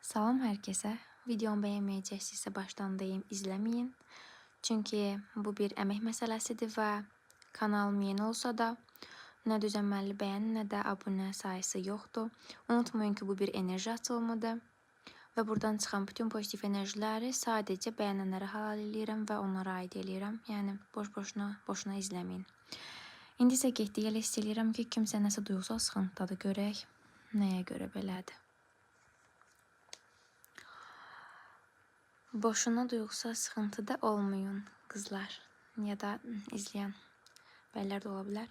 Salam herkese. Videomu bəyənməyəcəksinizsə başdan deyim, izləməyin. Çünki bu bir əmək məsələsidir və kanalım yeni olsa da nə düz əməlli bəyəni, nə də abunə sayısı yoxdur. Unutmayın ki, bu bir enerji açılımıdır. Və buradan çıxan bütün pozitiv enerjiləri sadəcə bəyənənlərə halal eləyirəm və onlara aid eləyirəm. Yəni boş-boşuna, boşuna izləməyin. İndi isə getdik. Elə hiss eləyirəm ki, kimsə nəsə duyğusal sıxıntıdadır. Görək nəyə görə belədir. Boşuna duyğusal sıxıntıda olmayın qızlar ya da izləyən bəylər də ola bilər.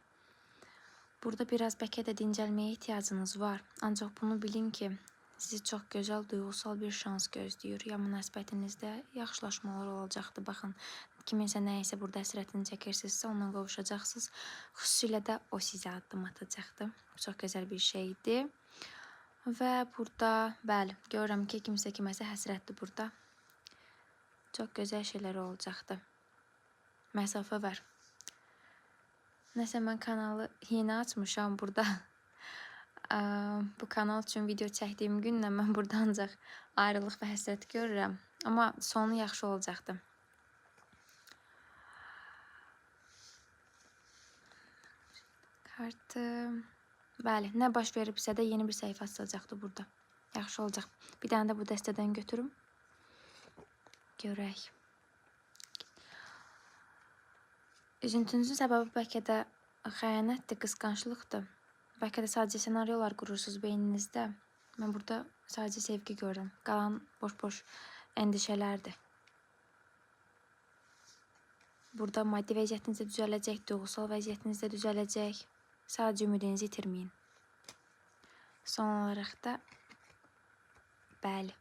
Burada biraz bəlkə də dincəlməyə ehtiyacınız var. Ancaq bunu bilin ki, sizi çox gözəl duyğusal bir şans gözləyir. Ya münasibətinizdə yaxşılaşmalar olacaqdır. Baxın, kiminsə nəyisə burada həsrətini çəkirsinizsə, ondan qovuşacaqsınız. Xüsusilə də o sizə addım atacaqdır. Bu çox gözəl bir şeydir. Və burada, bəli, görürəm ki, kimsə kiməsə həsrətdir burada. Çox gözəl şeylər olacaqdır. Məsafə var. Nəsə mən kanalı yeni açmışam burada. Bu kanal üçün video çəkdiyim gündən mən burada ancaq ayrılıq və həsrət görürəm. Amma sonu yaxşı olacaqdır. Kartı. Bəli, nə baş veribsə də yeni bir səhifə açılacaqdır burada. Yaxşı olacaq. Bir dənə də bu dəstədən götürüm. Görək. Üzüntünüzün səbəbi bəlkə də xəyanətdir, qısqanclıqdır. Bəlkə də sadəcə senaryolar qurursunuz beyninizdə. Mən burada sadəcə sevgi görürəm. Qalan boş-boş əndişələrdir. Burada maddi vəziyyətiniz də düzələcək, duyğusal vəziyyətiniz də düzələcək. Sadəcə ümidinizi itirməyin. Son olaraq da bəli.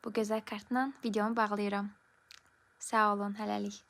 Bu gözəl kartla videomu bağlayıram. Sağ olun, hələlik.